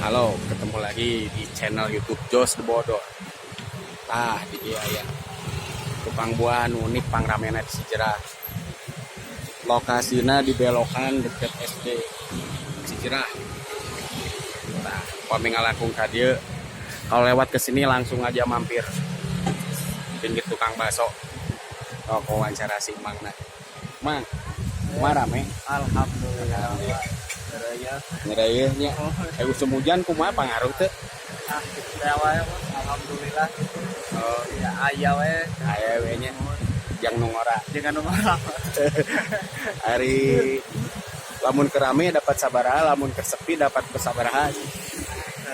Halo, ketemu lagi di channel YouTube Jos The Bodor. Tah, di dieu aya tukang buah nu unik, pangramena di Cijerah. Lokasina di belokan deket SD Cijerah. Nah, pami ngalangkung ka dieu, kalau lewat ke sini langsung aja mampir. Pinggir tukang bakso. Oh, wawancara si Mang nah. Mang, kumaha, rame? Alhamdulillah. Raya. Ngerayeuh nya. Eh, usum hujan kumaha, pangaruh teu? Ah, gitu wae, Mas. Alhamdulillah gitu. Oh, Ya, aya we. Aya we nya. Jang nu ngora. Jangan nomor. Ari lamun keur rame dapat sabaraha, lamun keur sepi dapat sabaraha?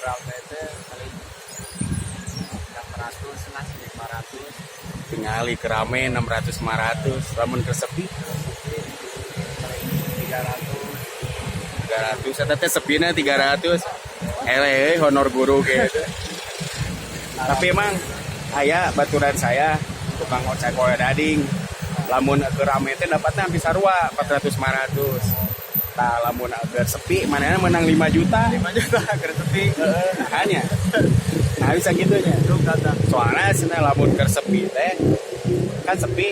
Rame teh paling 600 lah, 500. Tingali keur rame 600 500, lamun keur sepi? Paling 300. 300, eta teh sepina 300. Eleh honor guru gitu. Tapi emang aya baturan saya tukang ojek koe dading. Lamun keur rame teh dapatnya hampir sarua 400 500. Tah, lamun keur sepi manehna menang 5 juta. 5 juta keur sepi. Hanya. Nah, bisa gitu nya. Itu kata. Soalnya cenah lamun keur sepi teh kan sepi,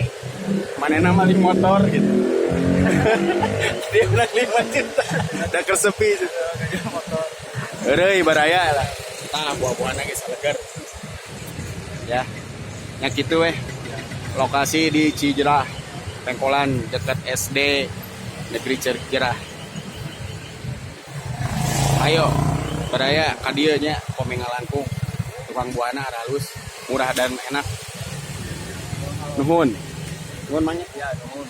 manehna maling motor gitu. Dia menang 5 juta. Da keur sepi. Motor. Heureuy, baraya lah. Tah, buah-buahan geus leger. Ya. Nya kitu weh. Lokasi di Cijerah, Pengkolan, dekat SD Negeri Cijerah. Ayo, baraya ka dieu nya, pami ngalangkung. Tukang buahna halus, murah dan enak. Nuhun. Nuhun, Mang, nya. Ya, nuhun.